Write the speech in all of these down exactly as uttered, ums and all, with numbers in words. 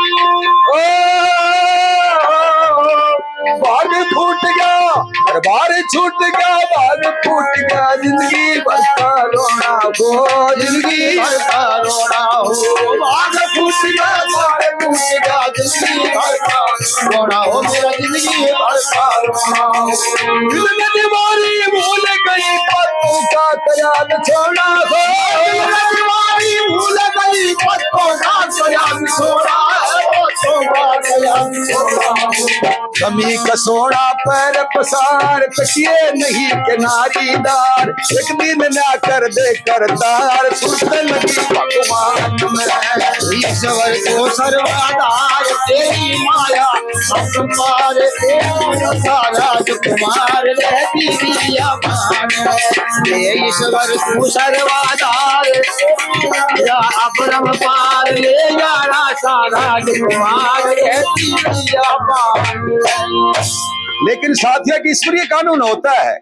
ओ, बाग फूट गया, अरे बार छूट गया, बाग फूट गया, जिंदगी भर का रोना हो, जिंदगी भर का रोना हो। बाग फूट गया, बार छूट गया, जिंदगी भर का रोना हो, मेरा जिंदगी भर का रोना हो। दिल में दीवारी भूल गई, पत्तों का कयाल छोड़ा हो। दिल में दीवारी भूल गई, पत्तों का कयाल छोड़ा हो, पत्तों का कयाल छोड़ा हो। कमी कसोड़ा पैर पसार, तकिए नहीं किनारीदार, एक दिन ना कर दे करतार, सुरत लगी भगवान में। ईश्वर को सर्वाधार, तेरी माया अपरंपार, तेरा सारा जो कुमार रहती दिया मान। हे ईश्वर तू सर्वाधार, या अपरंपार, ले यारा सारा जो कुमार रहती दिया मान। लेकिन साथिया, कि ईश्वरीय कानून होता है,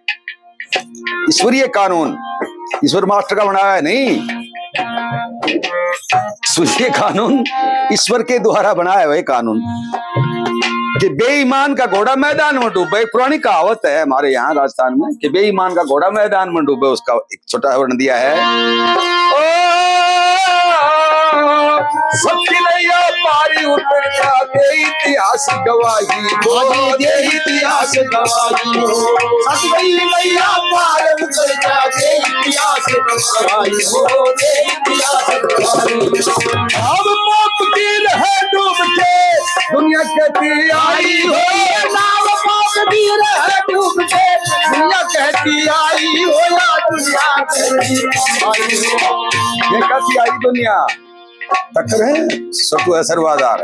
ईश्वरीय कानून ईश्वर मास्टर का बनाया है नहीं। ईश्वरीय कानून ईश्वर के द्वारा बनाया हुआ कानून। कि बेईमान का घोड़ा मैदान में डूबे, एक पुरानी कहावत है हमारे यहाँ राजस्थान में, कि बेईमान का घोड़ा मैदान में डूबे, उसका एक छोटा विवरण दिया है। ओ, सबकी नैया पारी उतर जा, दे इतिहास गवाही हो, दे इतिहास गवाही हो। सबकी नैया पार उतर जा, दे इतिहास गवाही हो, दे इतिहास गवाही हो। अब पाप की लहर डूब के दुनिया कहती आई हो, नाम पाप की लहर डूब के दुनिया कहती आई हो, या दुनिया कहती आई हो। ये कहती आई दुनिया। तक रहे सतु है सर्वाधार।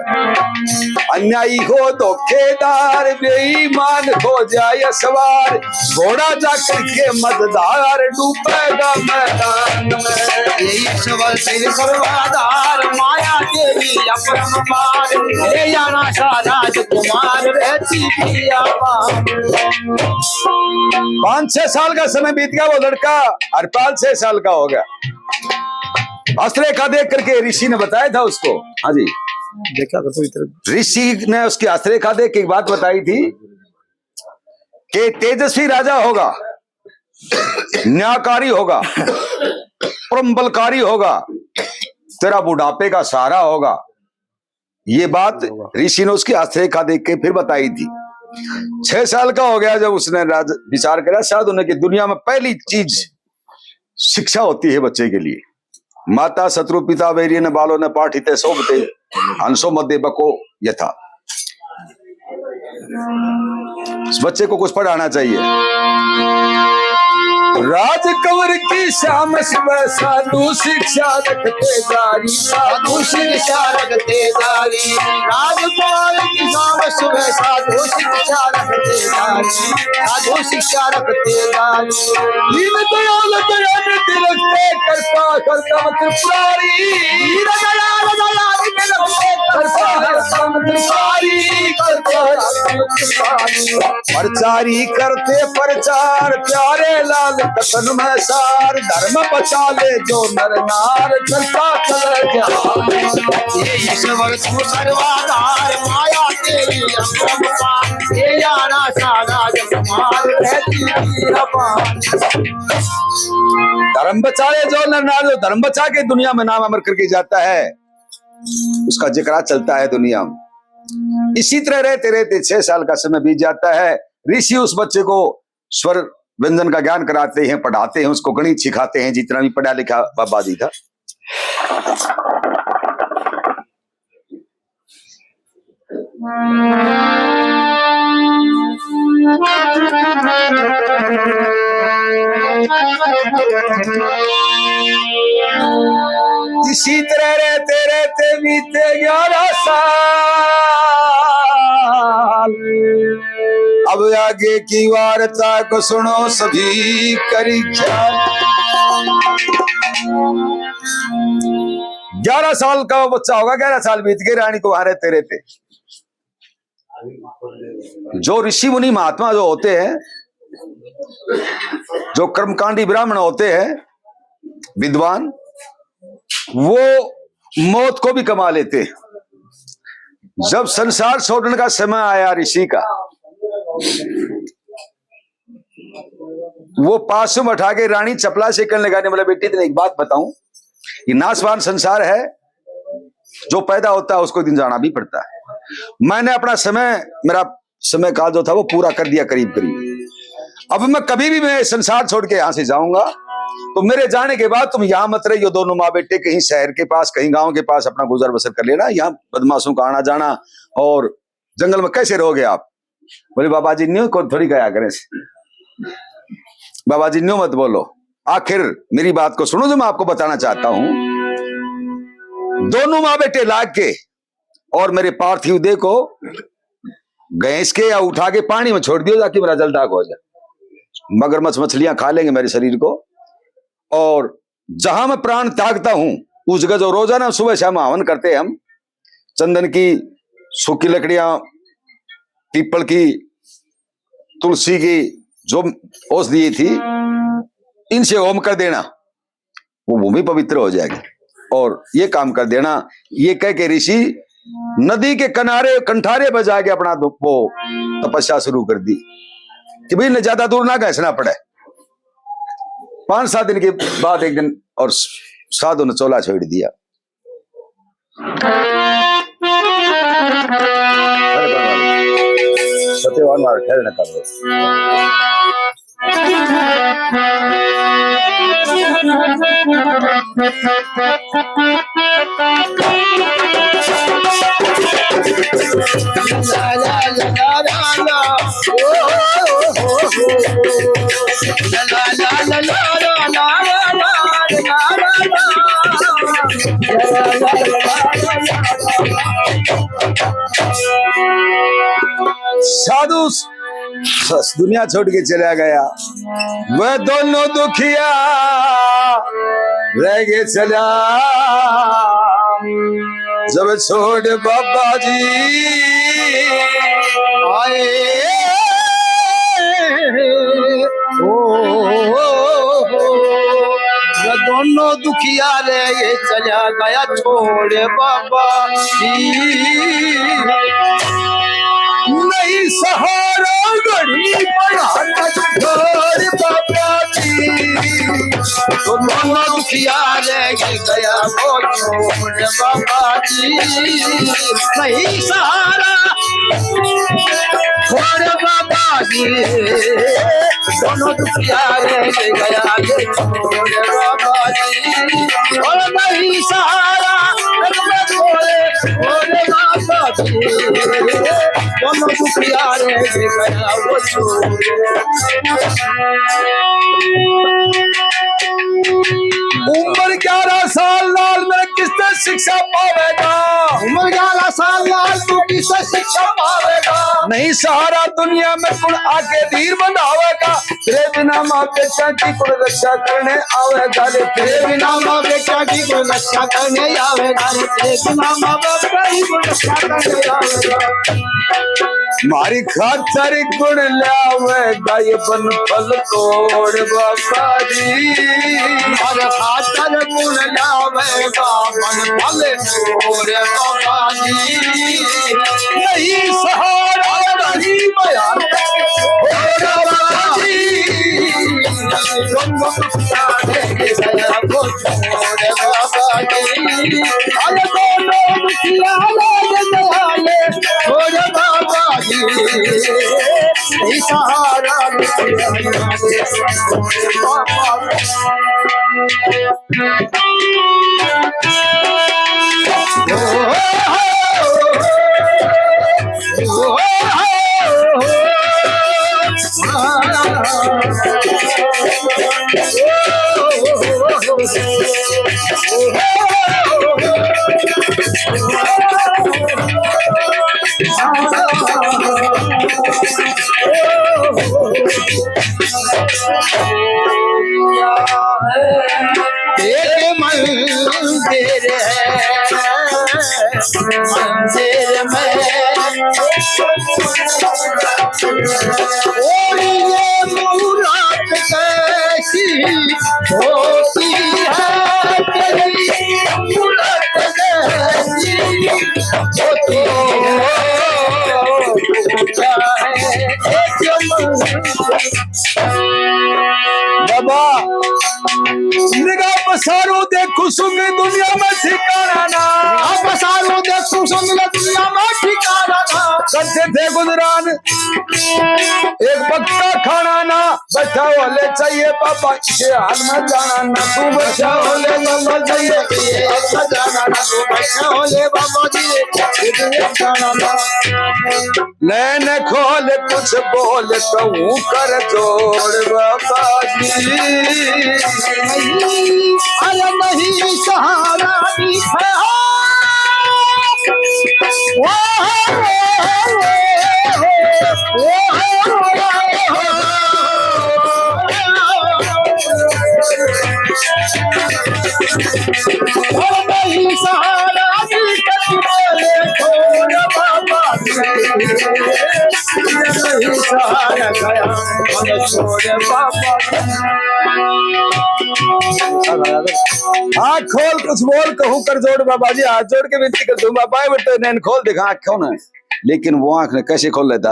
अन्यायी हो धोखेदार, बेईमान हो जाए सवार, घोड़ा जाकर के मझधार, डूबेगा मैदान में। यही सवाल तेरे सर्वाधार, माया देवी अपरंपार, ले जाना सा राजकुमार रहती दिया मान। पाँच छह साल का समय बीत गया, वो लड़का हर पाल छह साल का हो गया। हस्तरेखा देख करके ऋषि ने बताया था उसको। हाँ जी, देखा था तो इधर। ऋषि ने उसकी हस्तरेखा देख के एक बात बताई थी कि तेजस्वी राजा होगा, न्यायकारी होगा, परम बलकारी होगा, तेरा बुढ़ापे का सहारा होगा। ये बात ऋषि ने उसकी हस्तरेखा देख के फिर बताई थी। छह साल का हो गया जब उसने राज विचार करा, शायद उन्हें कि दुनिया में पहली चीज शिक्षा होती है बच्चे के लिए। माता शत्रु पिता वैरी न बालों न पाठिते शोभते। हंसो मत दे बको यथा। इस बच्चे को कुछ पढ़ाना चाहिए। राजकंवर की शाम सुबह साधु शिक्षा रखते जारी, साधु शिक्षा रखते जारी। राजकंवर की शाम सुबह साधु शिक्षा रखते जारी, साधु शिक्षा रखते जारी। दीन दयाल दया निधि रखते कृपा करता त्रिपुरारी। दीन दयाल दया निधि रखते कृपा करता त्रिपुरारी, कृपा करता त्रिपुरारी। प्रचारी करते प्रचार प्यारे लाल कथन में सार, धर्म बचा ले जो नर नार, चलता चले जा। ये ईश्वर तू सर्वाधार, माया तेरी अपरंपार, ये यारा सारा जगमाल रहती की अपार। धर्म बचा ले जो नर नार, जो धर्म बचा के दुनिया में नाम अमर करके जाता है, उसका जिक्र चलता है दुनिया में। इसी तरह रहते रहते छह साल का समय बीत जाता है। ऋषि उस बच्चे को स्वर व्यंजन का ज्ञान कराते हैं, पढ़ाते हैं, उसको गणित सिखाते हैं, जितना भी पढ़ा लिखा बाबा जी था। इसी तरह रहते रहते बीते ग्यारह साल। अब आगे की वार्ता को सुनो सभी, करी ख्याल। ग्यारह साल का वो बच्चा होगा, ग्यारह साल बीत गए रानी को वहां रहते रहते। जो ऋषि मुनि महात्मा जो होते हैं, जो कर्मकांडी ब्राह्मण होते हैं, विद्वान, वो मौत को भी कमा लेते हैं। जब संसार छोड़ने का समय आया ऋषि का, वो पास में बैठा के रानी चपला से कहने लगा, "नहीं, बोला बेटी, तेरे एक बात बताऊं, ये नाशवान संसार है, जो पैदा होता है उसको एक दिन जाना भी पड़ता है। मैंने अपना समय, मेरा समय काल जो था वो पूरा कर दिया करीब करीब। अब मैं कभी भी, मैं संसार छोड़ के यहाँ से जाऊंगा तो मेरे जाने के बाद तुम यहाँ मत रहियो, दोनों माँ बेटे कहीं शहर के पास, कहीं गांव के पास अपना गुजर बसर कर लेना, यहाँ बदमाशों का आना जाना और जंगल में कैसे रहोगे आप?" बोले, "बाबा जी, न्यू को थोड़ी गया करें से। बाबा जी, न्यू मत बोलो, आखिर मेरी बात को सुनो जो मैं आपको बताना चाहता हूं। दोनों माँ बेटे लाग के और मेरे पार्थिव देह को घसीट के या उठा के पानी में छोड़ दियो, ताकि मेरा जलदाग हो जाए। मगरमच्छ मछलियां खा लेंगे मेरे शरीर को, और जहां मैं प्राण त्यागता हूं, उस जगह जो रोजाना सुबह शाम हवन करते हैं हम, चंदन की सूखी लकड़ियां, पीपल की, तुलसी की जो औषधि थी, इनसे होम कर देना, वो भूमि पवित्र हो जाएगी।" और ये काम कर देना, ये कह के ऋषि नदी के किनारे, कंठारे पर जाके अपना दु-, वो तपस्या शुरू कर दी कि भाई, इन्हें ज्यादा दूर ना घसना पड़े। पांच सात दिन के बाद एक दिन और साधु ने चोला छोड़ दिया। सत्यवान मार ठहर न कर दो। साधु स-, दुनिया छोड़ के चला गया। वह दोनों दुखिया रह गए चला, जब छोड़ बाबा जी आए। ओ, ओ, ओ, ओ, ये दोनों दुखिया रे, ये चला गया छोड़ बाबा जी। नहीं सहारा गरीब हालत छोड़ बाबा जी। तो दोनों दुखिया रे, ये गया वो छोड़ बाबा जी। नहीं सहारा छोड़ बाबा जी, दोनों दुखिया रे गया ये छोड़ बाबा जी। और नहीं सहारा, छोड़ दोनों दुखिया रे गया वो छोड़। उम्र ग्यारह साल लाल, मेरे किससे शिक्षा पावेगा? उम्र ग्यारह साल लाल, तू किससे शिक्षा पावेगा? नहीं सहारा दुनिया में, कुण आके धीर बंधावेगा? तेरे बिना माँ बेटा की कुण रक्षा करने आवेगा रे? तेरे बिना माँ बेटा की कुण रक्षा करने आवेगा रे? तेरे बिना माँ बेटा की कुण रक्षा करने आवेगा? मारी खातर कुण ल्यावेगा ये बन फल तोड़ बाबा जी? मारे खातर कुण ल्यावेगा बन फल तोड़ बाबा जी? नहीं सहारा नहीं बयान एक मंदिर है, मंदिर में और ये मूरत कैसी होती है, तेरी मूरत कैसी होती है। बाबा, निगाह पसारो देखूं सुन दुनिया में ठिकाना ना। निगाह पसारो देखूं सुन दुनिया में ठिकाना ना। करते थे गुजरान एक वक्त का खाना ना। बैठा होले चाहिए बाबा, इसे हाल में जाना ना। तू बैठा होले बाबा चाहिए, इसे हाल में जाना ना। तू बैठा होले बाबा जी, इसे जाना ना। नैन खोल कुछ बोल, कहूँ कर जोड़ बाबा जी। अरे नहीं सहारा दिखे। आँख खोल कुछ बोल, कहूँ कर जोड़ बाबा जी। हाथ जोड़ के विनती कर दूं बाबा, ये बेटे नैन खोल दिखा आँखों ने। लेकिन वो आँख ने कैसे खोल लेता?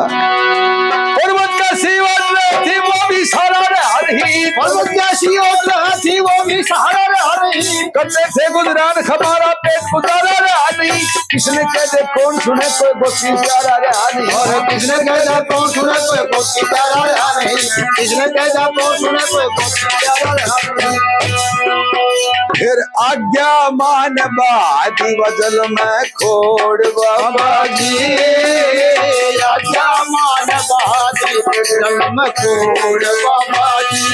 पर्वत का सी ओट रहा थी वो भी सहारा रहा नहीं। पर्वत का सी ओट रहा थी वो भी सहारा रहा नहीं। करते थे गुजरान हमारा पेट गुजारा रहा नहीं। किसने कह दे कौन सुने कोई गोसी प्यारा रहा नहीं। और किसने कह दे कौन सुने कोई गोसी प्यारा रहा नहीं। किसने कह दे कौन सुने कोई गोसी प्यारा रहा नहीं। फिर आज्ञा मान बादी वजल में खोड़ बाबा जी। आज्ञा मान बादी वजल में खोड़ बाबा जी।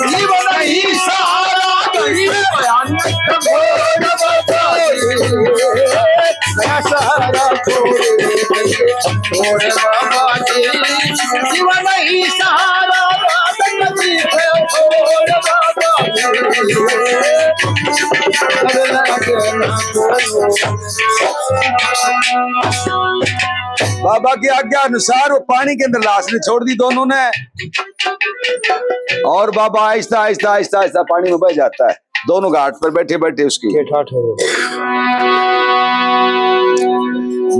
जीवन ही सहारा नहीं भयानक घोर बाबा जी। बाबा की आज्ञा अनुसार वो पानी के अंदर लाश ने छोड़ दी दोनों ने। और बाबा आहिस्ता आहिस्ता आहिस्ता आहिस्ता पानी में बह जाता है। दोनों घाट पर बैठे बैठे उसकी ये ठाठ है।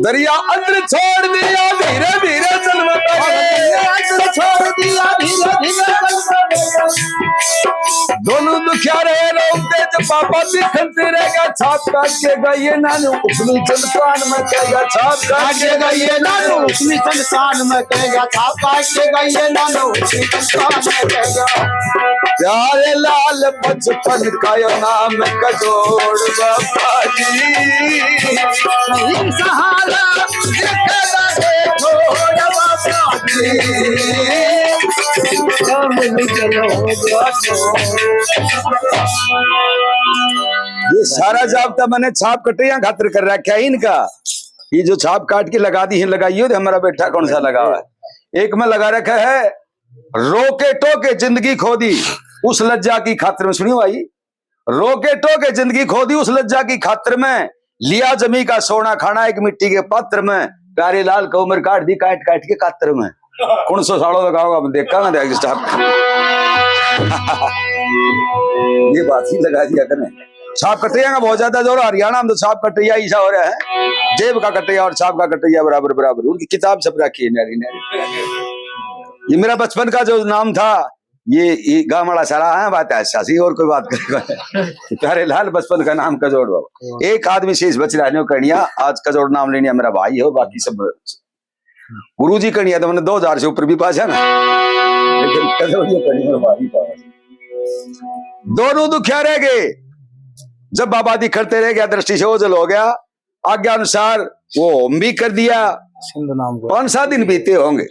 दरिया अंदर छोड़ दिया धीरे धीरे जल में बह गए। अंदर छोड़ दिया धीरे धीरे जल में बह गए। दोनों दुखिया रहे रोकते जब बाबा दिखते रहेगा। छाप काट के गए नानू उसमें चंद कान में कहेगा। छाप काट के गए नानू उसमें चंद कान में कहेगा। छाप काट के गए नानू उसमें चंद कान में कहेगा। प्यारे लाल बचपन का यो नाम कजोड़ बाबा जी। नहीं सहारा दिखदा दे छोड़ बाबा जी। ये सारा जाब्ता मैंने छाप कटैया खातर कर रखा है इनका। ये जो छाप काट के लगा दी है, लगाई हो तो हमारा बेटा कौन सा लगा हुआ है। एक में लगा रखा है, रोके टोके जिंदगी खो दी उस लज्जा की खातिर में। सुनियो भाई, रोके टोके जिंदगी खो दी उस लज्जा की खातिर में, लिया जमी का सोना खाना एक मिट्टी के पात्र में, प्यारे लाल का उम्र काट दी काट काट के कातर में। कौन सौ सालों तक आओगा, हम देखा ना देख स्टाफ। ये बात ही लगा दिया कने। छाप कटैया का बहुत ज्यादा जोर, हरियाणा में तो छाप कटैया ऐसा हो रहा है, जेब का कटैया और छाप का कटैया बराबर बराबर। उनकी किताब सब रखी है न्यारी न्यारी। ये मेरा बचपन का जो नाम था, ये, ये गांव वाला सारा, हाँ, बात है ऐसा सी, और कोई बात करेगा। प्यारे लाल बचपन का नाम कजोड़ बाबा। एक आदमी शेष बच रहा है, न्यू कणिया, आज कजोड़ नाम लेनिया मेरा भाई हो, बाकी सब गुरु जी कणिया तो मैंने दो हजार से ऊपर भी पाछा ना, लेकिन कजोड़ ये कणिया मेरा भाई पावा। दोनों दुखिया रह गए जब बाबा दी करते रह गया, दृष्टि से ओझल हो गया। आज्ञा अनुसार वो होम भी कर दिया। सिंध नाम को। पांच सात दिन बीते होंगे।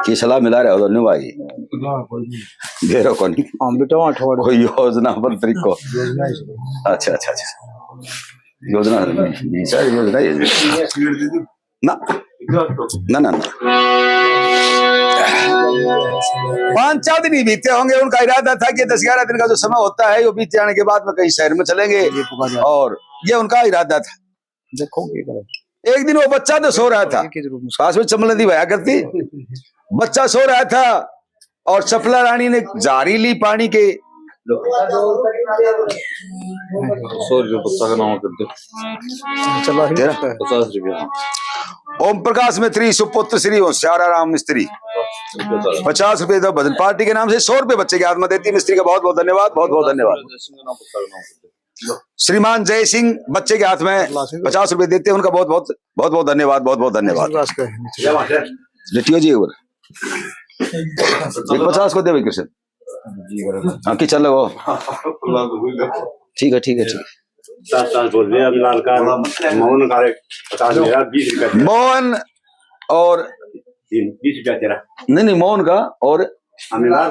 की सलाह मिला रहे हो दोनों भाई? ना, कोई नहीं। घेरो को नहीं। हम भी तो वहाँ छोड़। कोई योजना मंत्री को। योजना ही। अच्छा, अच्छा, अच्छा। योजना नहीं, नहीं सर, योजना ही है। ना। ना, ना, ना। पांच चार दिन ही बीते होंगे, उनका इरादा था कि दस ग्यारह दिन का जो समय होता है, वो बीत जाने के बाद में कहीं शहर में चलेंगे। और ये उनका इरादा था। देखो क्या करें। एक दिन वो बच्चा तो सो रहा था, एक ही जरूर मुस्कुरा। पास में चमलन दी भया करती, बच्चा सो रहा था और चपला रानी ने झारी ली पानी के। सौ रुपये बच्चा का नाम कर दो। चलो, तेरा? पचास रुपया। ओम प्रकाश मिस्त्री, सुपुत्र श्री होशियारा राम मिस्त्री, पचास रुपए दो भजन पार्टी के नाम से, सौ रुपए बच्चे के हाथ में देती। मिस्त्री का बहुत बहुत धन्यवाद, बहुत बहुत धन्यवाद। श्रीमान जय सिंह बच्चे के हाथ में पचास रुपए देते हैं, उनका बहुत बहुत, बहुत बहुत धन्यवाद, बहुत बहुत धन्यवाद। लिटियो जी, और एक पचास को दे भाई कृष्ण। हाँ, कि चल वो। ठीक है, ठीक है, ठीक है। सात सात बोल रहे हैं, अभी लाल का मोहन का एक पचास मेरा, बीस रुपया तेरा। मोहन और तीन, बीस रुपया तेरा। नहीं, नहीं, मोहन का और अम्मीलाल।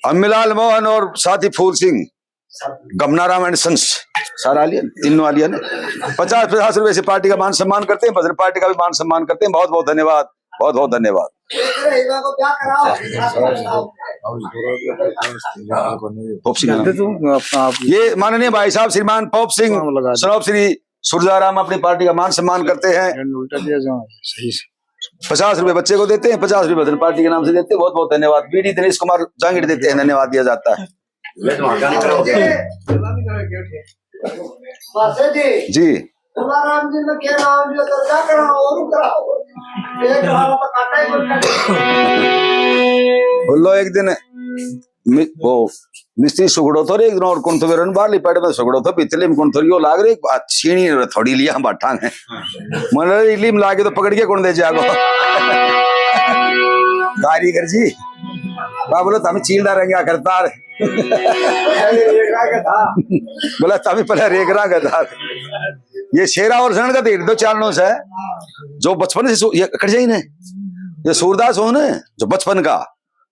अम्मीलाल, मोहन और साथी फूल सिंह, गमनाराम एंड सन्स, सारा आ लिया, तीनों आ लिया ना। पचास पचास रुपए से पार्टी का मान सम्मान करते हैं, भजन पार्टी का भी मान सम्मान करते हैं। बहुत बहुत धन्यवाद, बहुत बहुत धन्यवाद। पोप सिंह। ये माननीय भाई साहब श्रीमान पोप सिंह, सराफ श्री सुरजाराम अपनी पार्टी का मान सम्मान करते हैं। उल्टा दिया जाओ, सही से। पचास रुपए बच्चे को देते हैं, पचास रुपए भजन पार्टी के नाम से देते हैं। बहुत बहुत धन्यवाद। बीडी दिनेश कुमार जांगिड़ देते हैं, धन्यवाद दिया जाता है। जी। बोलो, एक दिन मि-, वो मिस्त्री सुगड़ो थो रे, एक दिन और कौन थो, वे रन बाहरली पैड में सुगड़ो थो, पितली में कौन थो, यो लाग रे, बात छीनी रे, थोड़ी लिया बाटा ने। मन रे, इली में लागे तो पकड़ के कौन दे जागो? कारीगर जी, बा बोलो, तम चील डारेंगे करतार। बोला, तम पहले रेगरा गदार। ये शेरा और जन का देख दो चालनों से, जो बचपन से सु-, ये कट जाई ने, ये सूरदास हो ने, जो बचपन का,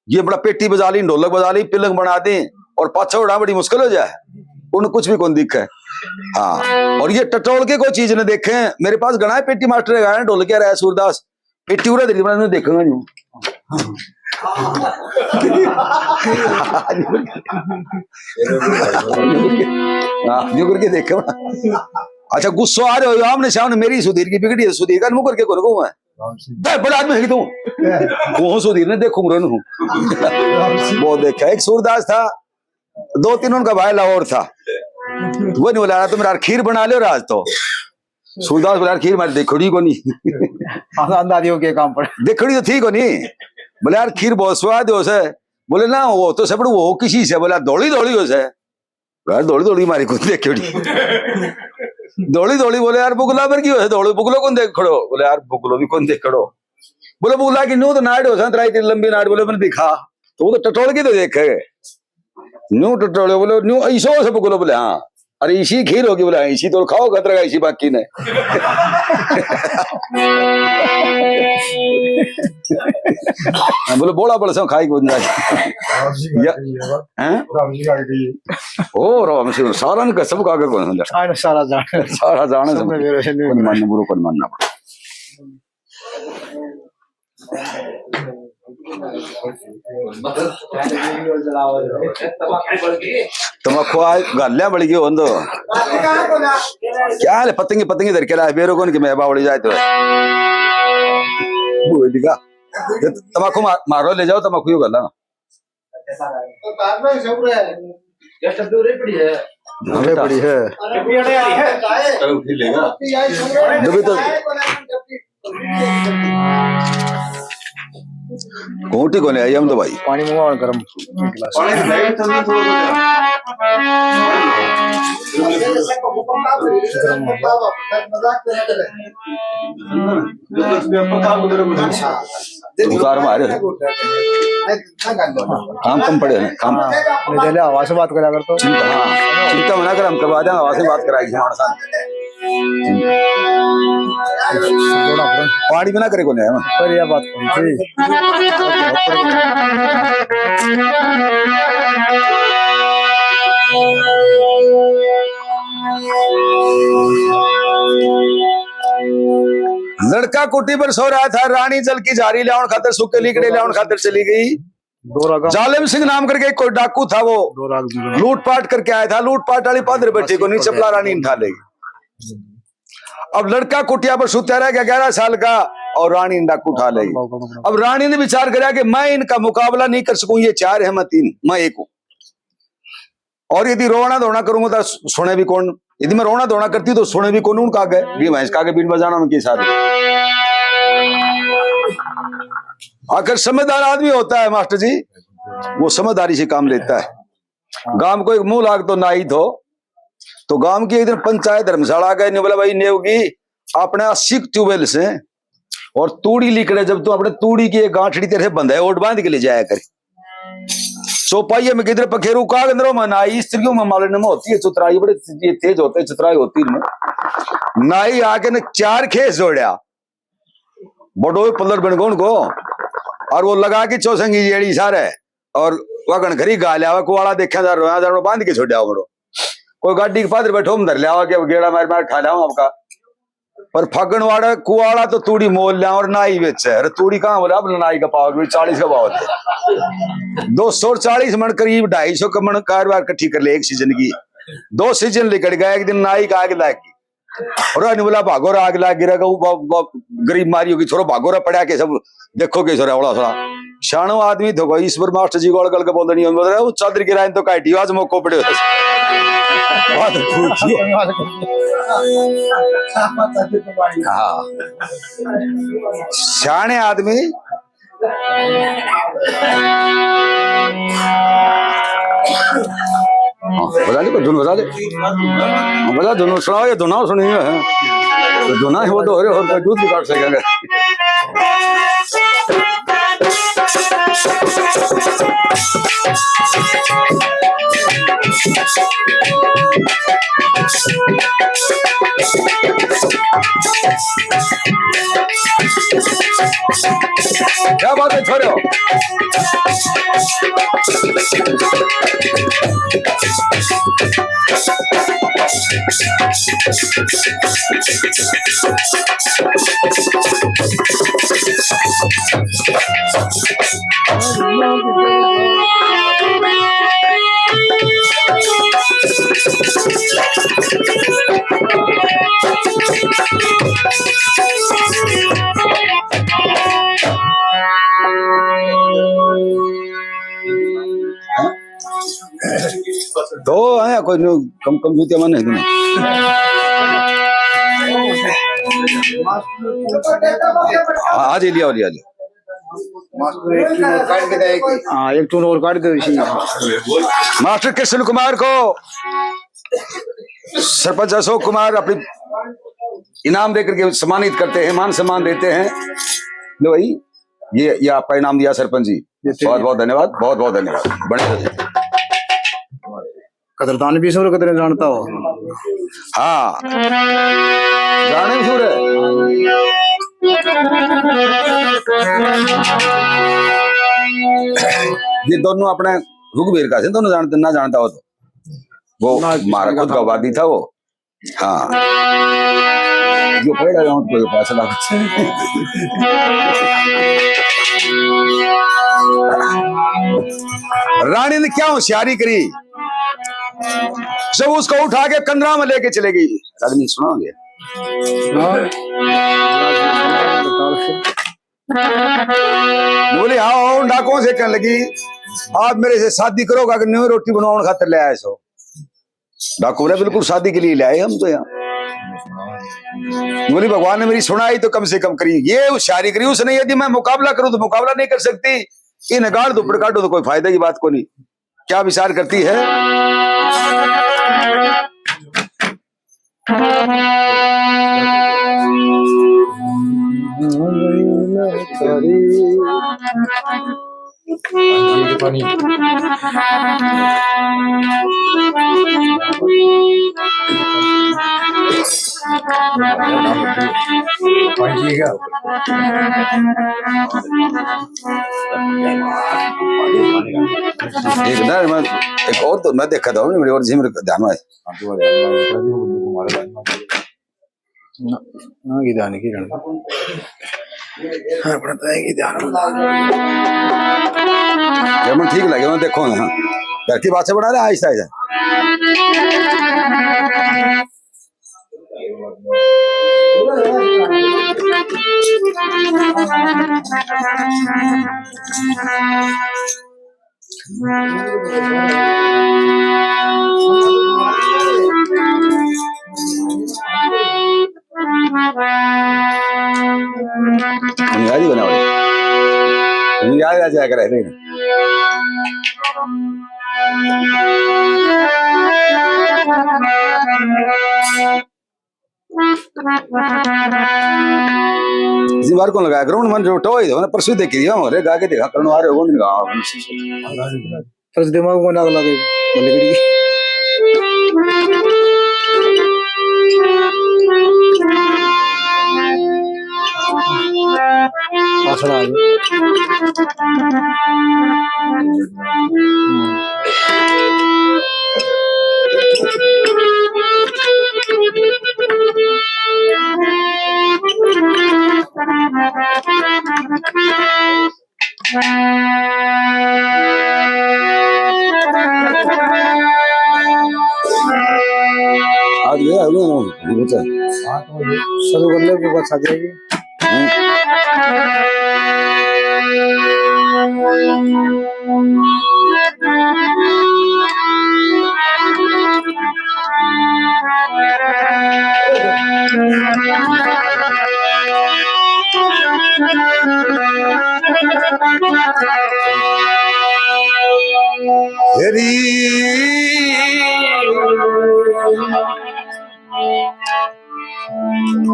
ये बड़ा पेटी बजा ली, ढोलक बजा ली, पिलंग बना दी और पाछा उड़ा बड़ी मुश्किल हो जाए, उन कुछ भी कौन दिखे। हाँ, और ये टटोल के कोई चीज न देखे। मेरे पास घणा है पेटी मास्टर है, गाना ढोलक क्या रहा है सूरदास, पेटी उड़ा दे, मैं देखूंगा नहीं। हाँ, न्यू करके देखो। अच्छा, गुस्सा आ रहे हो, आमने सामने मेरी सुधीर की बिगड़ी है, सुधीर का मुंह करके कौन कहूँ मैं? राम सिंह। बे, बड़ा आदमी है कि तू? कौन सुधीर ने देखूं रन हूँ। राम सिंह। वो देखा, एक सूरदास था, दो तीन उनका भाई लाहौर था, वो नहीं बोला, "तुम यार खीर बना लो आज तो।" सूरदास बोला, "यार खीर मारी देखोड़ी को नहीं।" हाँ, अंदाज हो गया काम पर। देखोड़ी तो थी को नहीं। बोले, "यार खीर बहुत स्वाद हो से।" बोले, "ना, वो तो सब वो किसी से।" बोला, "धोली धोली हो से।" यार, धोली धोली मारी कौन देखोड़ी। धोली धोली बोले, "यार, बुगला पर की हो से? धोली बुगलो कौन देख खड़ो?" बोले, "यार, बुगलो भी कौन देख खड़ो।" बोले, "बुगला की न्यू तो नाड़ हो सा, तराई तेरी लंबी नाड़।" बोले, "मैंने दिखा।" तो वो तो टटोल के तो देखे। न्यू टटोले बोले, न्यू ऐसो से बोलो, बोले, "हाँ।" अरे, इसी खीर होगी, बोले, "हाँ, इसी तो खाओ, खतरा का इसी बाकी ने।" हाँ, बोले, "बोला, बोले, सो खाई को ना।" राम जी का या, गई है, हैं? राम जी का गई है। ओ, राम जी, सारा ने कसम का के कौन समझा? सारा, सारा जाने। सारा जाने सब सब। मेरे से नहीं कौन मानना बुरो, कौन मानना बुरो। तमाकू आज गल्या बड़ी गई होंदो। क्या ले पतंगी, पतंगी धर के लाए, बेरो कौन की मैं बावड़ी जाए तो। वो दिखा। ये तमाकू मार-, मारो, ले जाओ, तमाकू यो गला। ये सब दूर ही पड़ी है। अरे पड़ी है। अरे पड़ी है। तभी तो। घूंटी कोने आई हम तो भाई। पानी मंगाओ गरम गिलास। पानी दे तो नहीं तो। गरम होगा। उतार मारे। काम कम पड़े हैं, काम। हाँ, नहीं, पहले हवा से बात करा कर तो। चिंता, हाँ, चिंता मना कर, हम करवा देंगे, हवा से बात कराएगी हमारे साथ। थोड़ा, थोड़ा। पानी भी ना करे कोने, है ना? पर यह बात कौन सी? लड़का कुटी पर सो रहा था, रानी जल की झारी ल्यावण खातर, सूखे लीकड़े ल्यावण खातर चली गई। दो राग। जालिम सिंह नाम करके कोई डाकू था, वो दो राग में। लूटपाट करके आया था, लूटपाट वाली पादर बैठी को नहीं, चपला रानी उठा लेगी। अब लड़का कुटिया पर सुत्या रह गया ग्यारह साल का, और रानी ने डाकू उठा लेगी। अब रानी ने विचार करा कि मैं इनका मुकाबला नहीं कर सकूं, ये चार है, मैं तीन, मैं एक हूं। और यदि रोना धोना करूंगा तो सु-, सुने भी कौन? यदि मैं रोना धोना करती तो सुने भी कौन उनका आगे? भी भैंस का आगे बीन बजाना उनके साथ। आखिर समझदार आदमी होता है मास्टर जी, वो समझदारी से काम लेता है। गांव को एक मुंह लाग तो नाई थो, तो गांव की एक दिन पंचायत धर्मशाला आ गए, ने बोला, "भाई नेवगी, अपने अस्सी ट्यूबवेल से और तूड़ी लिकड़े, जब तू अपने तूड़ी की एक गांठड़ी तेरे बंधा है, ओट बांध के ले जाया कर।" चौपाइये में किधर पखेरू काग अंदरों में नाई, स्त्रियों में मालन में होती है चतुराई, बड़े ये तेज होते हैं, चतुराई होती है। नाई आके ने चार खेस जोड़या, बड़ो पल्लर बन गो उनको, और वो लगा के चौसंगी जेड़ी सारे, और वगन खरी गा लिया, कुआला देखा जा, रोया जा, बांध के छोड़ा बड़ो। कोई गाड़ी के पादर बैठो, हम धर लिया, के गेड़ा मार मार खा लिया आपका। पर फागण वाड़ा कुआला तो तूड़ी मोल लिया और नाई बेचे। अरे तूड़ी कहाँ बोले, अब नाई का पाव भी चालीस का भाव थे। दो सौ चालीस मण, करीब ढाई सौ का मण कारोबार इकट्ठी कर ले एक सीजन की। दो सीजन लिकड़ गया, एक दिन नाई का आग लाग गई। और नहीं बोला, "भागो रे, आग लाग गिरा।" वो, वो, वो गरीब मारी होगी, "छोरो भागो रे, पड़ा के सब देखो के छोरा, ओला थोड़ा।" सियाणो आदमी थो कोई, ईश्वर मास्टर जी को अड़गड़ के बोलनी हो, बोल रहा, "वो चादर गिराए तो काटी, आज मौको पड़े।" बात पूछिए। हाँ। सियाणे आदमी। हाँ, बजा दे, कोई धुन बजा दे। हाँ, बजा, धुन सुनाओ, ये धुना सुनिए है। तो धुना ही वो तो हो रहे, और कोई दूध भी काट सकेगा। क्या बात है छोरो। दो आया कोई नु कम, कम जूतिया मन है तुम्हें। हाँ, आज ही लिया, लिया, लिया। मास्टर एक टून और काट के दे, एक। हाँ, एक टून और काट दो इसी। मास्टर कृष्ण कुमार को सरपंच अशोक कुमार अपनी इनाम देकर के सम्मानित करते हैं, मान सम्मान देते हैं। लो भाई, ये, ये आपका इनाम दिया सरपंच जी। बहुत बहुत धन्यवाद, बहुत बहुत धन्यवाद। बने रहिए। कदरदान भी सुर कदर जानता हो। हाँ, जाने भी सुर। ये दोनों अपने रुघबीर का से दोनों जानते, ना जानता हो तो वो ना, मारा खुद का वादी था वो। हाँ, जो पहला गाँव तो पास लग। रानी ने क्या होशियारी करी, जब उसको उठा के कंदरा में लेके चले गई। रागनी सुनाओगे? हाँ। बोली, हाँ, उन डाकुओं से कहने लगी, आप मेरे से शादी करोगा कि न्यू रोटी बनवाने खातर ले आए सो? डाकू बोला, बिल्कुल शादी के लिए ले आए हम तो यहाँ। बोली, भगवान ने मेरी सुनाई तो कम से कम करी, ये होशियारी करी उसने, यदि मैं मुकाबला करूं तो मुकाबला नहीं कर सकती, इन गाल धुप्पड़ काटो तो कोई फायदा की बात को नहीं। क्या विचार करती है? एक ना, मैं, एक और तो मैं देखा था, मेरे और जी मेरे ध्यान में आया। ना, ना, ये ध्यान की रहना। हाँ, अपना तो है कि ध्यान। जब मैं ठीक लगे, मैं देखो ना। घर की बात से बना रहे, आहिस्ता, आहिस्ता। याद ही बना हुआ। याद आ जाया करे, नहीं। इसी बार कौन लगाया? ग्राउंड मन जो टॉय दो ना, परसों देखी दिया, हमरे गा के देखा, करण आ रहे हो, नहीं गा। तस दिमाग में नाग लागे, मलकड़ी। पाछड़ा आ गया। आज ये, अभी हम, हम तो शुरू कर ले, वो बस आ जाएगी। हम्म। तेरी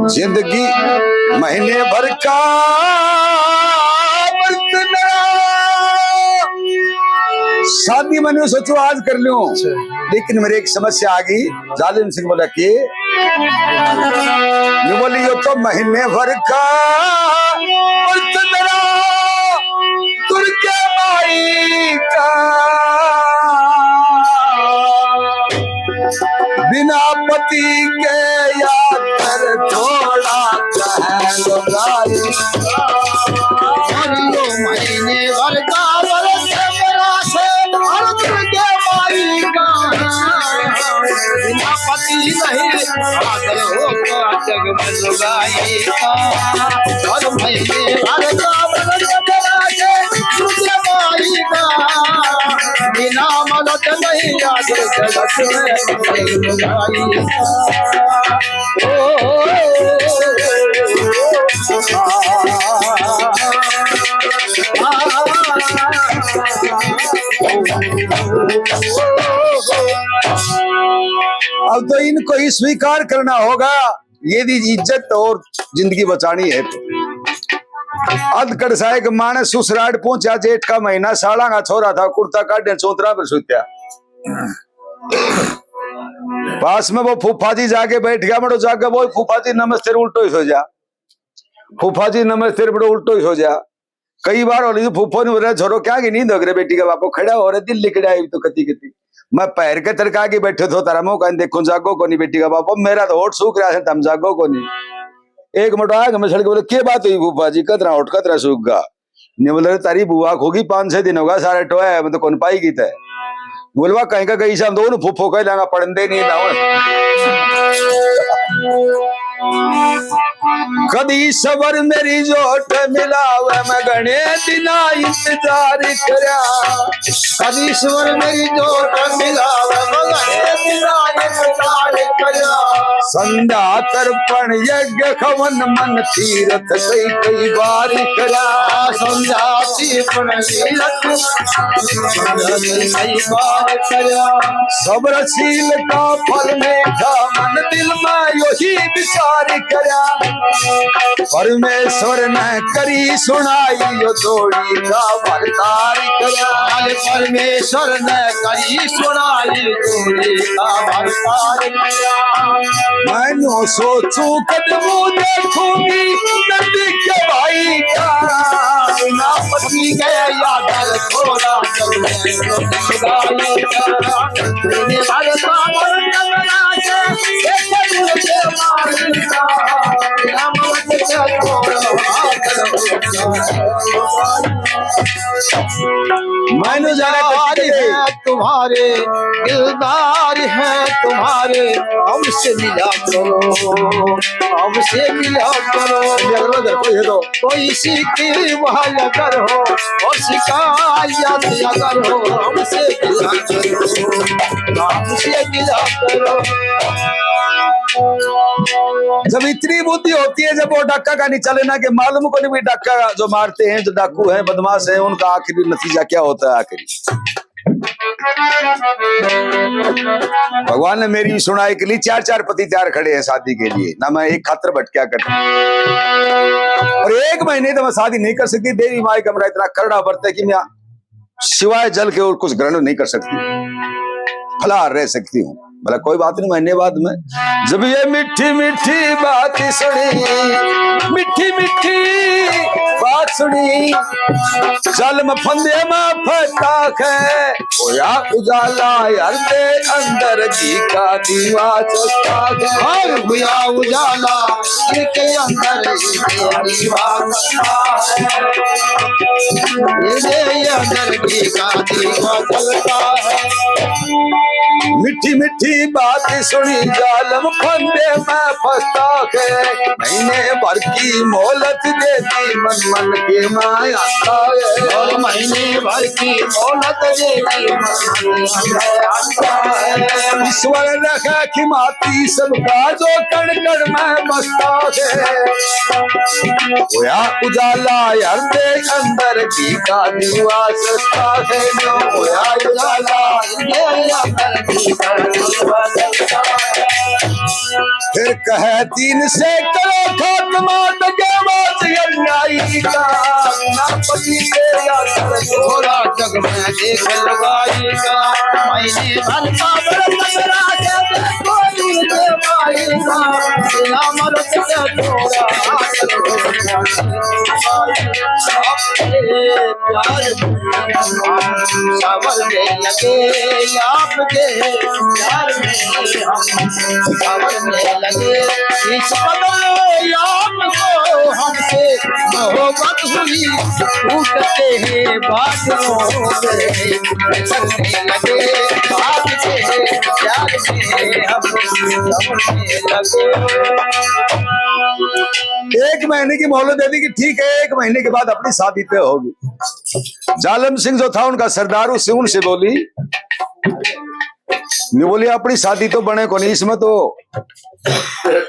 जिंदगी महीने भर का व्रत मेरा। शादी मैंने सोचो आज कर लूं, अच्छा। लेकिन मेरी एक समस्या आ गई। जालिम सिंह बोला कि, न्यू बोली, यो तो महीने भर का व्रत मेरा, दुर्गे माई का। बिना पति के यार थोड़ा कहलगाई। महीने भर का व्रत मेरा से अर्जुन के माई का। बिना पति नहीं आदर होता जग में लुगाई का। हर महीने भर का व्रत मेरा से अर्जुन के माई का। बिना मदद नहीं आदर जगत में लुगाई का। अब तो इनको ही स्वीकार करना होगा, ये भी इज्जत और जिंदगी बचानी है। अध कड़साए के माने सुसराट पहुंचा, जेठ का महीना, साला का छोरा था, कुर्ता काटे चौतरा पर सुत्या। पास में वो फूफा जी जाके बैठ गया, बड़ो जाके, वो फूफा जी नमस्ते, उल्टो ही सो जा। फूफा जी नमस्ते, बड़ो उल्टो ही सो जा। कई बार होली फूफो ने बोला, "छोरो, क्या की नींद हो गई रे बेटी का बापो? खड़ा हो रे, दिल लिकड़ा है तो कती कती। मैं पैर के तरका के बैठे थो, तारा मुंह कान देखो, जागो कोनी बेटी का बापो, मेरा तो होठ सूख रहा है, तम जागो कोनी।" एक मोटा आया, मैं सड़क बोले, "के बात हुई फूफा जी, कतरा होठ कतरा सूख गा?" ने बोले, "तारी बुआ खोगी, पाँच छह दिन होगा, सारे टोया है, मैं तो कौन पाई की तै।" बोलवा, "कहीं का गई शाम दोनों फूफो कह लेंगा, पढ़न दे नहीं ना।" कदी सबर मेरी जोट मिलावे, मैं घणे दिना इंतजार करया। कदी सबर मेरी जोट मिलावे, मैं घणे दिना इंतजार करया। संध्या तर्पण यज्ञ हवन मन तीरथ कई कई बार करया। संध्या तर्पण तीरथ कई बार करया। सबर शील का फल मीठा मन दिल में यही विचार करया। परमेश्वर ने करी सुनाई यो जोड़ी का भरतार करया। अरे परमेश्वर ने करी सुनाई जोड़ी का भरतार करया। मैं न्यू सोचूं कदमों देखूंगी नंदी के भाई का। ना पति के याद थोड़ा मैंने जाना तुम्हारे, दिलदार हैं तुम्हारे, हमसे मिला करो, हमसे मिला करो। ये तो कोई सी की वह अगर हो और शिकायत अगर हो, हमसे गिला करो, हमसे गिला करो। जब इतनी बुद्धि होती है, जब वो डाका का नहीं चले ना, कि मालूम को नहीं भी डाका जो मारते हैं, जो डाकू हैं, बदमाश हैं, उनका आखिरी नतीजा क्या होता है आखिरी। भगवान ने मेरी सुनाई के लिए चार चार पति तैयार खड़े हैं शादी के लिए, ना मैं एक खातर भटक्या कर। और एक महीने तो मैं शादी नहीं कर सकती। देवी माई का मेरा इतना करड़ा व्रत है कि मैं सिवाय जल के और कुछ ग्रहण नहीं कर सकती, फलाहार रह सकती हूँ। बोला, कोई बात नहीं, महीने बाद में। जब ये मीठी मीठी बात सुनी, मीठी मीठी बात सुनी, जालम फंदे में फंसता है, होया उजाला यार दे अंदर घी का दीवा जलता है। हाँ, होया उजाला के अंदर घी का दीवा जलता है। ये अंदर घी का दीवा जलता है। मीठी मीठी बात सुनी जालम फंदे में फंसता है। महीने भर की मोहलत दे दी मन मन के माया आता है। और महीने भर की मोहलत दे दी मन मन के माया आता है। ईश्वर रखे कि माती सबका जो कण कण में बसता है। होया उजाला यार दे अंदर घी का दीवा जलता है। होया उजाला यार दे अंदर घी का दीवा जलता है। फिर कहे दीन से करो खात्मा दगेबाज अन्यायी का। ना पति के यार थोड़ा जग में देख लुगाई का। मैंने धन का बड़ा तगड़ा के देखो दूर के भाई का। बिना मर्द के थोड़ा प्यार में सावर में लगे आपके प्यार में हम सावर में लगे। इस कदर आपको हमसे मोहब्बत हुई, टूटते हैं बादलों में, चलने लगे आपके प्यार में हम दौड़ने लगे। एक महीने की मोहलत दे दी कि ठीक है, एक महीने के बाद अपनी शादी तय होगी। जालम सिंह जो था उनका सरदार, उससे, उनसे बोली, नहीं बोली, अपनी शादी तो बने कोनी, इसमें तो,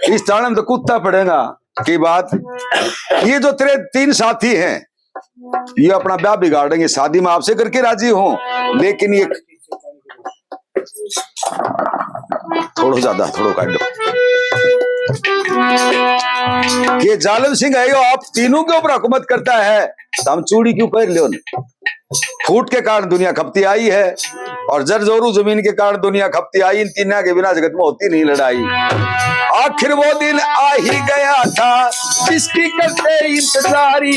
इस ताण में तो कुत्ता पड़ेगा। की बात, ये जो तेरे तीन साथी हैं, ये अपना ब्याह बिगाड़ेंगे, शादी मैं आपसे करके राजी हूँ, लेकिन ये थोड़ा ज्यादा, थोड़ा काट दो। कि जालिम सिंह है यो, आप तीनों के ऊपर हुकूमत करता है, तो हम चूड़ी क्यों पहन लियो ने? फूट के कारण दुनिया खपती आई है और जरजोरू जमीन के कारण दुनिया खपती आई। इन तीनों के बिना जगत में होती नहीं लड़ाई। आखिर वो दिन आ ही गया था जिसकी करते इंतजारी।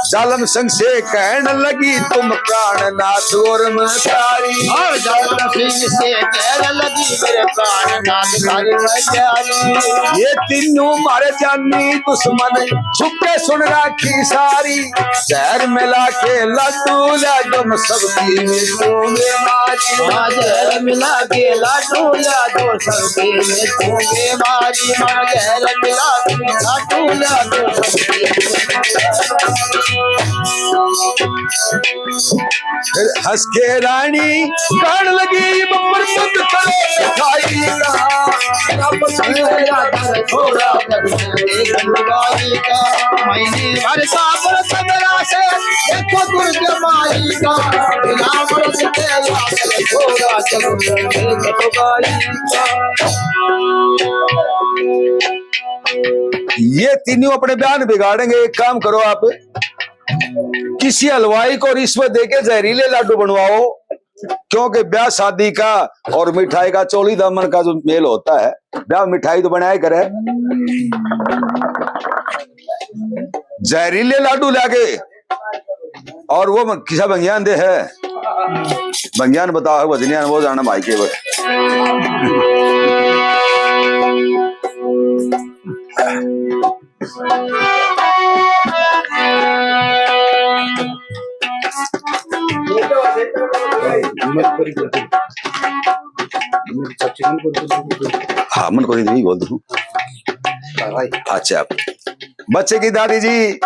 जालिम सिंह से कहने लगी, तुम प्राणनाथ और मैं प्यारी। और जालिम सिंह से कहने लगी, मेरे प्राणनाथ थारी मैं प्यारी। ये तीनों मारे जानी दुश्मन, छुपके सुन राखी सारी। जहर मिला के लाडू लाडू में सबकी मिटूंगे मारी। हाँ, जहर मिला के लाडू लाडू सबकी मिटूंगे मारी। हाँ, जहर मिला के लाडू लाडू सबकी। फिर हंस के रानी कहने लगी, बब्बर खुद करो मिठाई का। अब मेरा घर थोड़ा एक लुगाई का। मैंने भर का बरस मेरा से देखो दुर्ग माई का। बिना बरस के याद थोड़ा जग लुगाई का। ये तीनों अपने बयान बिगाड़ेंगे। एक काम करो आप, किसी हलवाई को रिश्वत देके जहरीले लाडू बनवाओ, क्योंकि ब्याह शादी का और मिठाई का चोली दामन का जो मेल होता है, ब्याह मिठाई तो बनाया करे। जहरीले लाडू लागे और वो किसा भंगियान दे है, भंगियान बताओ, भजनियान वो जाना भाई के बस। हाँ, मन करी देवी बोल दूँ। अच्छा, बच्चे की दादी जी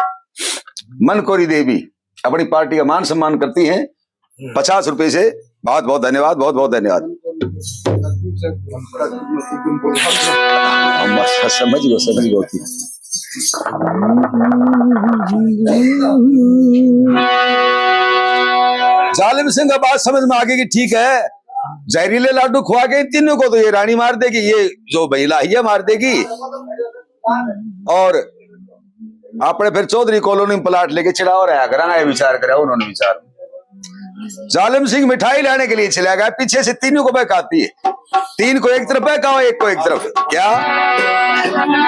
मन करी देवी अपनी पार्टी का मान सम्मान करती हैं पचास रुपए से। बहुत बहुत धन्यवाद, बहुत बहुत धन्यवाद। हम बस समझ गए, समझ गए होती। जालिम सिंह का बात समझ में आ गई कि ठीक है, जहरीले लाडू खुआ के इन तीनों को तो ये रानी मार देगी, ये जो महिला है ये मार देगी। और आपने फिर चौधरी कॉलोनी में प्लाट लेके चढ़ाव रहा करा, ये विचार करा उन्होंने विचार। जालिम सिंह मिठाई लाने के लिए चला गया, पीछे से तीनों को बहकाती है। तीन को एक तरफ बहकाओ, एक को एक तरफ। क्या?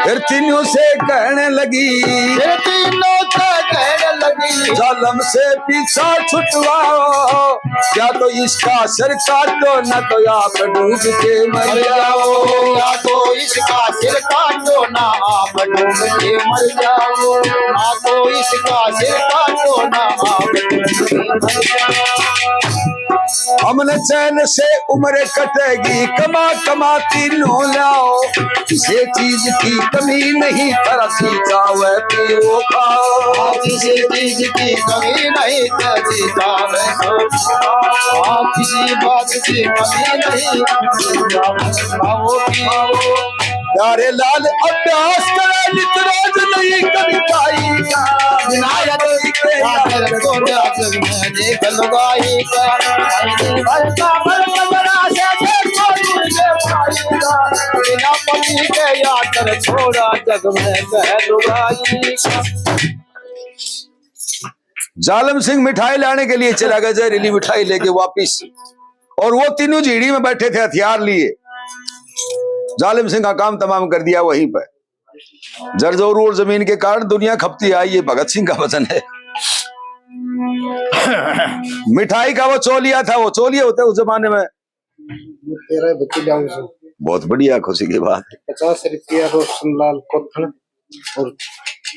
फिर तीनों से कहने लगी, फिर तीनों से कहने लगी, जालिम से पीछा छुटवाओ, या तो इसका सिर काटो, ना तो आप डूब के मर जाओ। या तो इसका सिर काटो, ना आप डूब के मर जाओ। ना तो इसका सिर काटो, ना आप डूब के मर जाओ। हमने चैन से उम्र कटेगी, कमा कमा तीनों लाओ। किसी चीज की कमी नहीं, तेरा जी चावे पीओ खाओ। किसी चीज की कमी नहीं, तेरा जी चावे पीओ खाओ। किसी बात की कमी नहीं, खाओ पीओ। प्यारे लाल अभ्यास करे नित रोज नई कविताई का। विनायक के आदर को जग में देख लुगाई का। हल्का फल्का बड़ा से देखो तुझे पाई का। बिना पति के आदर छोड़ा जग में कह लुगाई का। जालिम सिंह मिठाई लाने के लिए चला गया, जहरीली मिठाई लेके वापिस। और वो तीनों झीड़ी में बैठे थे हथियार लिए। जालिम सिंह का काम तमाम कर दिया वहीं पर। जरजोरू और जमीन के कारण दुनिया खपती आई, ये भगत सिंह का वचन है। मिठाई का वो चोलिया था, वो चोलिया होते उस जमाने में। तेरह बच्चे जाओ सर। बहुत बढ़िया, खुशी की बात है। पचास रुपया रोशनलाल कोथल और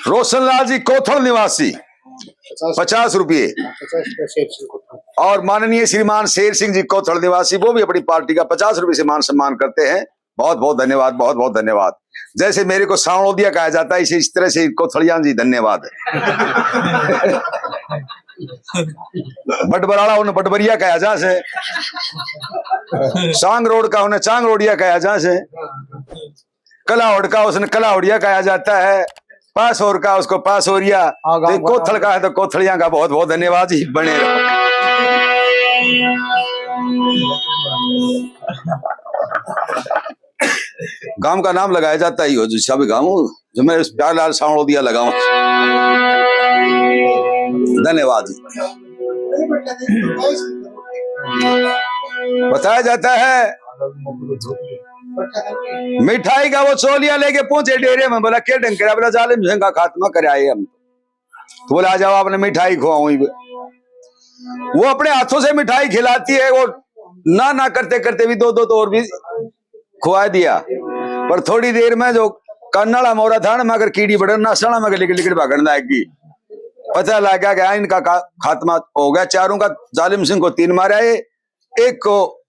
रोशनलाल जी कोथल निवासी, पचास पचास रुपये। पचास रुपये शेर सिंह कोथल। और माननीय श्रीमान शेर सिंह जी कोथल निवासी, वो भी अपनी पार्टी का पचास रुपये से मान सम्मान करते हैं। बहुत बहुत धन्यवाद, बहुत बहुत धन्यवाद। जैसे मेरे को सांवड़ोदिया कहा जाता है, इसे इस तरह से कोथलियां जी धन्यवाद। बटबराला उन्हें बटबरिया कहा जा से, चांग रोड का उन्हें चांग रोडिया कहा जा से, कलाहोड़ का उसने कलाहोड़िया कहा जाता है, पासौर का उसको पासौरिया, हाँ, गाँव तो का कोथल का है तो कोथलियां का बहुत बहुत धन्यवाद जी, बने रहो। गांव का नाम लगाया जाता ही हो, जिसका भी गांव हो, जो मैं प्यारेलाल सांवड़ोदिया लगाऊं। धन्यवाद जी। बताया जाता है, मिठाई का वो चोलिया लेके पहुंचे डेरे में, बोला, "के ढंग करा?" बोला, "जालिम सिंह का खात्मा कर आए हम।" तो बोले, "आ जाओ, आपने मिठाई खुआऊं।" वो अपने हाथों से मिठाई खिलाती है, वो ना ना करते करते भी दो दो तो और भी खुआ दिया, पर थोड़ी देर में जो कान वाला मोरा था ना, मगर कीड़ी बड़न ना सड़ा मगर लिकड़ लिकड़ भागण लाग गई। पता लग गया कि इनका का-, खात्मा हो गया। चारों का, जालिम सिंह को तीन मारा है, एक को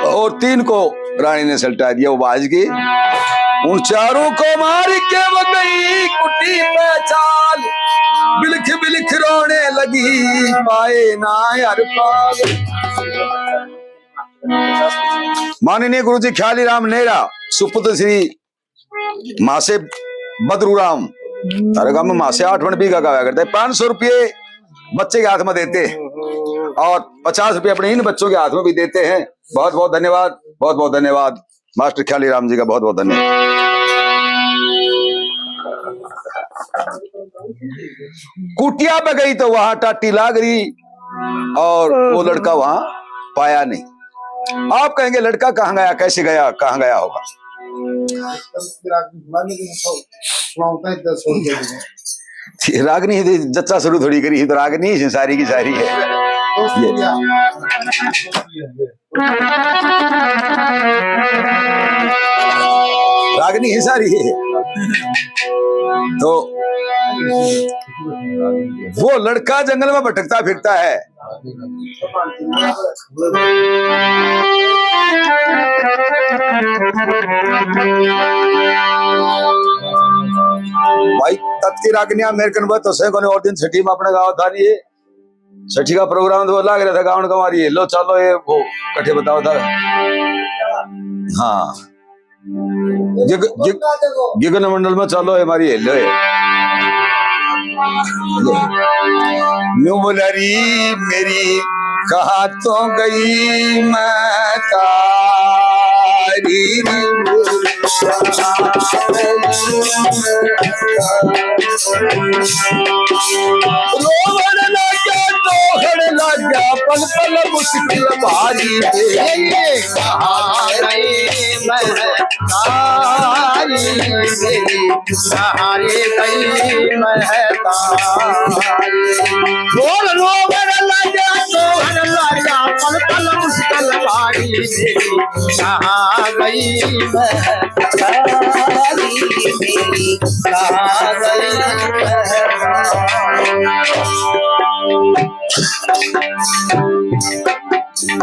और तीन को रानी ने सलटा दिया, वो भाज गई। उन चारों को मार के वो गई कुटी पे चाल, बिलख बिलख रोने लगी, पाए ना हर पाल। माननीय गुरु जी ख्याली राम नेहरा, सुपुत्र श्री मासे बदरू राम, थारे गांव में मासे आठ मण बीघा का होया करता है। पाँच सौ रुपये बच्चे के हाथ में देते हैं और पचास रुपये अपने इन बच्चों के हाथ में भी देते हैं। बहुत बहुत धन्यवाद, बहुत बहुत धन्यवाद मास्टर ख्याली राम जी का, बहुत बहुत धन्यवाद। कुटिया पे गई तो वहां टाटी लाग रही और वो लड़का वहां पाया नहीं। आप कहेंगे, लड़का कहाँ गया, कैसे गया, कहाँ गया होगा? रागनी थी, जच्चा शुरू थोड़ी करी थी, तो रागनी ही सारी की सारी है। ये रागनी ही सारी है। तो वो लड़का जंगल में भटकता फिरता है। भाई, तत की रागनिया मेरे कन बहुत तो से कोने, और दिन छठी में अपने गाँव था नहीं, छठी का प्रोग्राम तो लाग रहा था, गाँव का हमारी, "लो चलो, ये वो कठे बताओ था।" हाँ, गिग-, गिग-, गिगन मंडल में चलो, ये हमारी हेलो है। न्यू बोला री मेरी कहाँ तो गई मैं तारी। रोवण लाग्या, दोहण लाग्या, पल पल मुश्किल भारी। मेरे कहाँ गई महतारी, मेरी कहाँ रे गई महतारी। बोल रोवण लाग्या, दोहण लाग्या, पल पल मुश्किल भारी। मेरी कहाँ गई महतारी, मेरी कहाँ गई महतारी।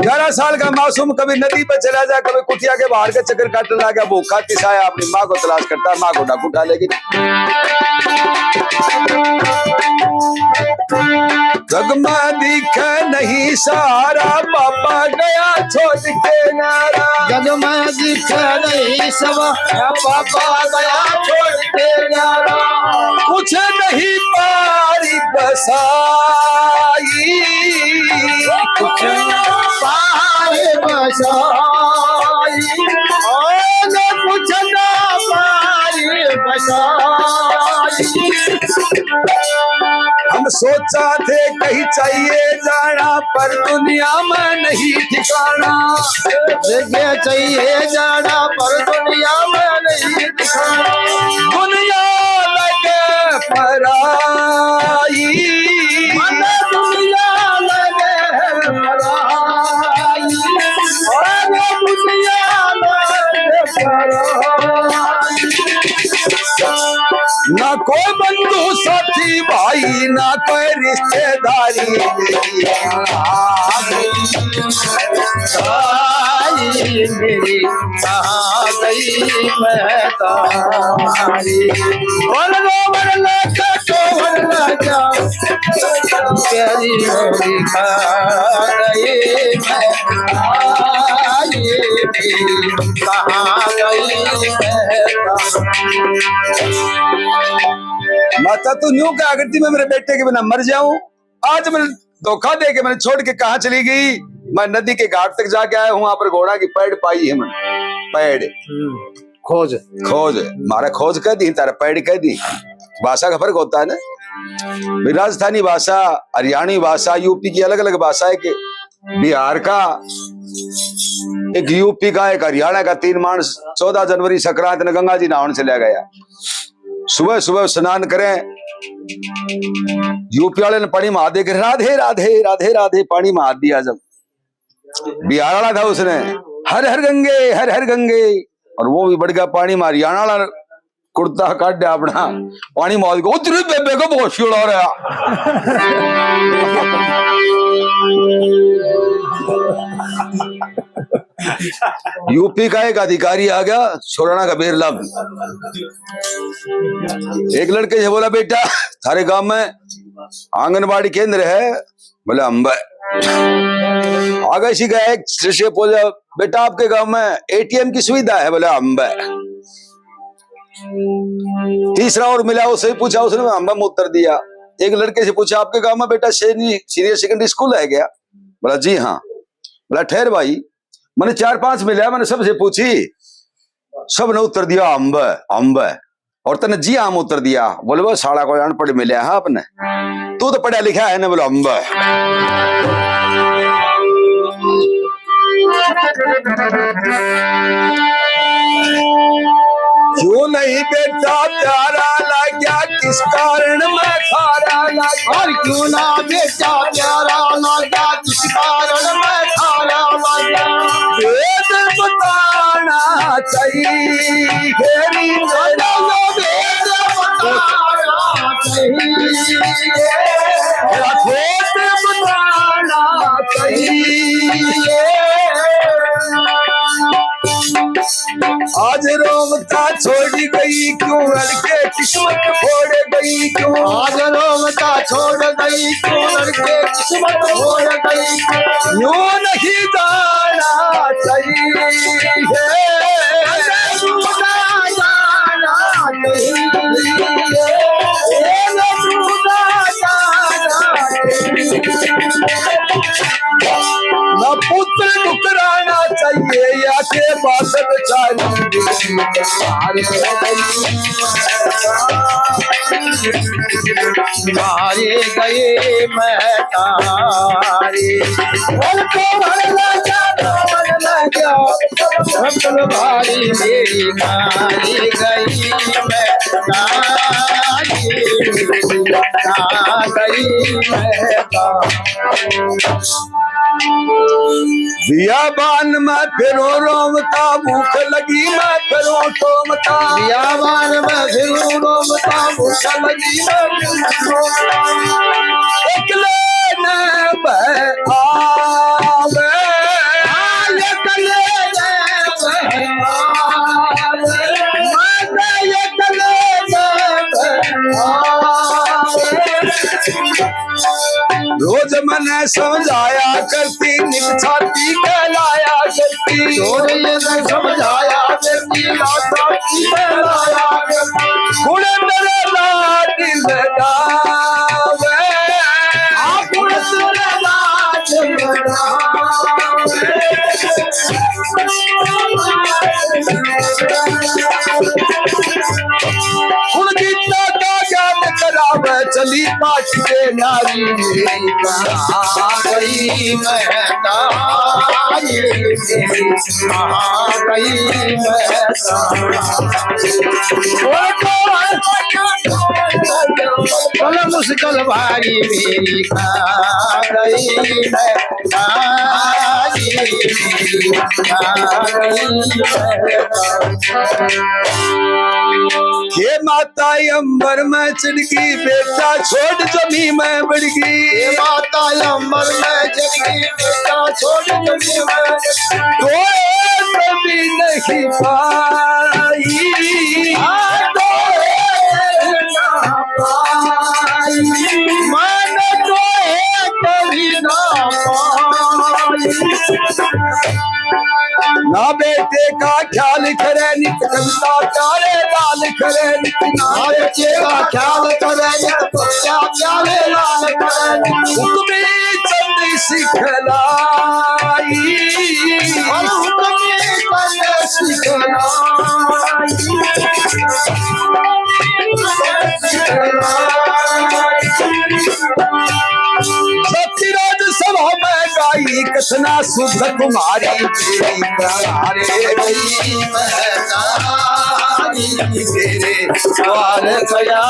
ग्यारह साल का मासूम कभी नदी पर चला जा, कभी कुटिया के बाहर के चक्कर काटने लगा, भूखा तिसाया अपनी माँ को तलाश करता, माँ को डाकू उठा लेगी। जग में दिखे नहीं सहारा, पापा गया छोड़ के नारा। जग में दिखे नहीं सहारा, पापा गया छोड़ के नारा। कुछ नहीं पारी बसाई, कुछ पारी बसाई, और कुछ ना पारी बसाई। हम सोचा थे कहीं चाहिए जाना, पर दुनिया में नहीं ठिकाना। जगह चाहिए जाना, पर दुनिया में नहीं ठिकाना। दुनिया लगे पराई, मन दुनिया लगे पराई, और दुनिया लगे पराई। ना कोई बंधु साथी भाई, ना कोई रिश्तेदारी। आई मेरी, आ गई महतारी। बोल रो वर लगा, तो वर लगा, प्यारी मेरी, आ गई महतारी। कहाँ गई महतारी? माता, तू न्यू कहा करती, मैं मेरे बेटे के बिना मर जाऊं। आज मैंने धोखा दे के मैंने छोड़ के कहाँ चली गई? मैं नदी के घाट तक जाके आया हूँ, वहां पर घोड़ा की पैड़ पाई है मैंने, पैड़। हम्म। खोज। खोज, म्हारा खोज कह दी, तारा पैड कह दी। भाषा का फर्क होता है ना। भी राजस्थानी भाषा, हरियाणवी भाषा, यूपी की अलग-अलग भाषा है कि बिहार का, एक यूपी का, एक हरियाणा का, तीन माणस चौदह जनवरी संक्रांत ने गंगा जी नहावन चला गया। सुबह सुबह स्नान करें, यूपी वाले ने पानी में हाथ दे के, "राधे राधे, राधे राधे", पानी में हाथ दिया। जब बिहार वाला था, उसने "हर हर गंगे, हर हर गंगे", और वो भी बढ़ गया पानी में। हरियाणा वाला कुर्ता काढ़ दिया अपना, पानी में हाथ दे के, "ओ तेरी बेबे को बहुत शिवला रहा।" यूपी का एक अधिकारी आ गया, छोराणा का बेरला। एक लड़के से बोला, "बेटा, थारे गांव में आंगनबाड़ी केंद्र है?" बोले, "अम्बे।" आगे सी गया एक से पूछा, "बेटा, आपके गांव में एटीएम की सुविधा है?" बोले, "अम्बे।" तीसरा और मिला, उससे पूछा, उसने अम्बे में उत्तर दिया। एक लड़के से पूछा, "आपके गांव में, बेटा, सीनियर सेकेंडरी स्कूल है क्या?" बोला, "जी हाँ।" बोला, "ठहर भाई, मैंने चार पांच मिला, मैंने सबसे पूछी, सब ने उत्तर दिया, 'अम्ब, अम्ब।' और तने 'जी हाँ' में उत्तर दिया।" बोले, "वो साला कोई अनपढ़ मिला है आपने, तू तो पढ़ा लिखा है ना।" बोले, "अम्ब।" क्यों नहीं बेटा प्यारा लाग्या, किस कारण मैं खारा लाग्या? और क्यों ना बेटा प्यारा लाग्या, किस कारण मैं खारा लाग्या? भेद बताना चाहिए, घेरी मेरा भेद बताना चाहिए, भेद बताना चाहिए। आज रोवता छोड़ गई क्यों, लड़के किस्मत फोड़ गई क्यों? आज रोवता छोड़ गई क्यों, लड़के किस्मत फोड़ गई क्यों? यूं नहीं जाना चाहिए, यूं ना जाना चाहिए, यूं ना जाना चाहिए। ना पुत्र ठुकराना चाहिए, या के बादल जानी मारे गए मैं तारे। बोल तो भर लगा, बोल लगा, फसल भारी मेरी मारी गई मैं तारे। आ गई मैं तारे। बियाबान में फिरूं रोवता, भूख लगी मैं फिरूं टोमता। बियाबान में फिरूं रोवता, भूख लगी मैं फिरूं टोमता। एकले ने बहावे। हाँ, एकले ने बहावे। मैं तो एकले ने बहावे। रोज मने समझाया करती, नित छाती कहलाया करती। रोज ये मैं समझाया करती, रात छाती कहलाया करती। गुण मेरे लाड लगावे। हाँ, गुण तेरे लाड लगावे। गुण गीता का ज्ञान करावे, चली पाट के नारी। आ गई मैं तारी, आ गई मैं तारी। बोलो मुश्किल भारी मेरी, आ गई मैं तारी, आ गई मैं तारी। हे माता अंबर में चढ़ गई, बेटा छोड़ जमी में बढ़ गई। हे माता अंबर में चढ़ गई, बेटा छोड़ जमी में बढ़ गई। तो जमी नहीं पाई। हाँ, तो ना पाई। मन तो कभी ना पाई। ना बेटे का ख्याल करे नित, कंता प्यारे लाल करे नित। ना बेटे का ख्याल करे नित, कंता प्यारे लाल करे नित। हुक्मी चंद सिखलाई। और हुक्मी सत्यराज सभा में गाई कथना शुद्ध कुमारी, तेरी प्यारे गई महतारी, तेरे द्वार गया।